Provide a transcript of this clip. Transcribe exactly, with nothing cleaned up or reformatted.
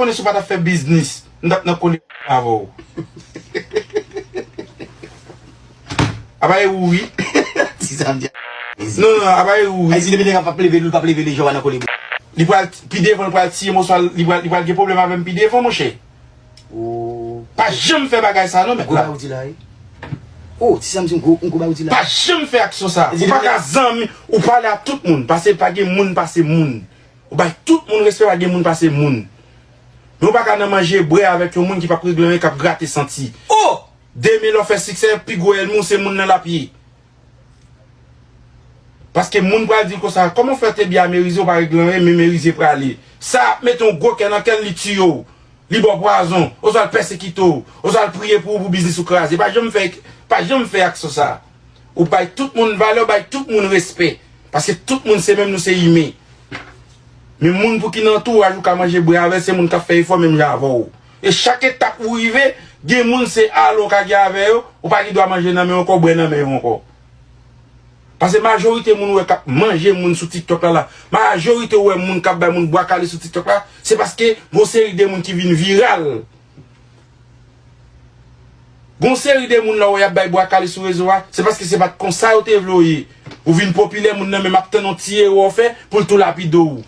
konnen si w pa t ap fè biznis, m t ap nan kole avè w. Apa e ou wi. Ti sa m di. Non, non, apa e ou wi. Ay, si depi nèg la p ap leve, li p ap leve, li jò nan kole. Li pral, pi devan, li pral tiye m, oswa li pral, li pral gen pwoblèm avè m pi devan, monchè. Oh. Pa janm fè bagay sa non, mèt Gwo la. Bagay ou di la, wi. Oh, ti sa m di, gwo, gwo bagay ou di la. Pa janm fè aksyon sa. Di Ou pa li- ka zanmi, ou pale a tout moun. Paske pa gen moun pase moun. Ou bay tout moun respè, pa gen moun pase moun. Men ou pa ka nan manje bwè avèk yon moun ki p ap regle anyen, k ap grate santi. Oh! Demen lè w fè siksè, pi gwo ènmi w se moun nan l ap ye. Paske moun pral di l konsa, kòman w fè te byen a Merize, ou pa regle anyen, men Merize prale. Sa ap mete yon gwo kè nan kè l, li tiye w, li ba w pwazon, oswa l pèsekite w, oswa l priye pou ou pou biznis ou kraze. Pa janm fè, pa janm fè aksyon sa. Ou bay tout moun valè, ou bay tout moun respè. Paske tout moun se menm, nou se imen. Men moun pou ki nan antouraj ou ka manje bwè avè l, se moun k ap fè efò menm jan avè w. E chak etap ou rive, gen moun se alò w ka gen avè yo, ou pa gen dwa manje nan men yo ankò, bwè nan men yo ankò. Paske majorite moun ou wè k ap manje moun sou TikTok la la, majorite ou wè moun k ap bay moun bwa kale sou TikTok la, se paske gon seri de moun ki vin viral. Gon seri de moun la wè y ap bay bwa kale sou rezo a, se paske se pa t konsa yo te vle w ye. Ou vin popilè, moun nan menm ap tann yon ti erè w fè pou l tou lapide w.